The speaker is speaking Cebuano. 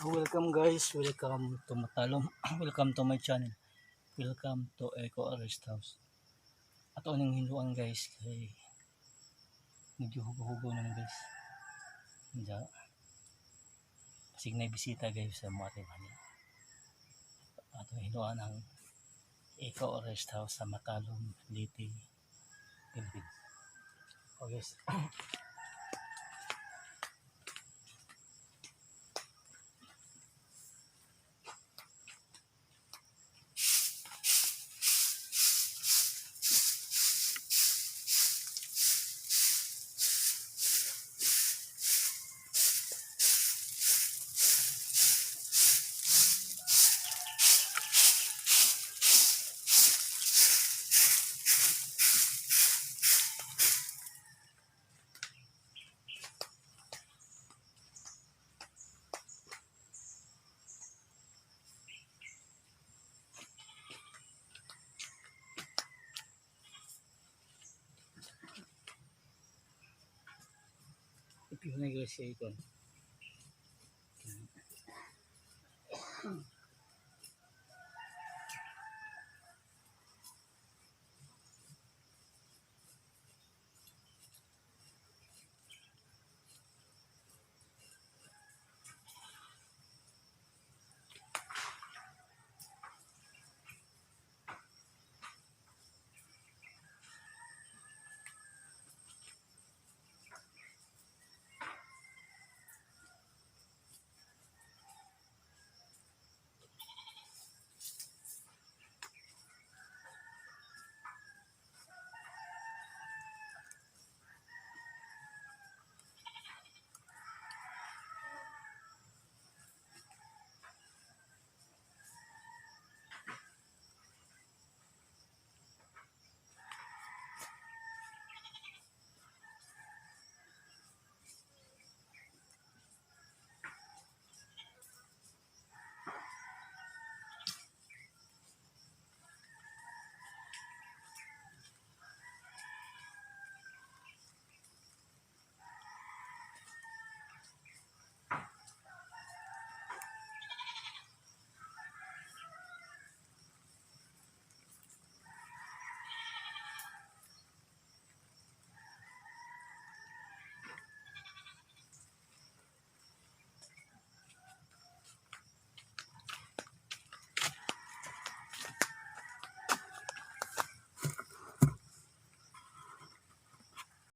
Welcome guys, welcome to Matalom, welcome to my channel, welcome to Eco Rest House. Ato ning hinluan guys, kay medyo hugo-hugo naman guys. Diya. Basig na bisita guys sa mga ating. Ato hinluan ang Eco Rest House sa Matalom, Leyte, Philippines. Oh guys. Ipiho na guys siya ikon.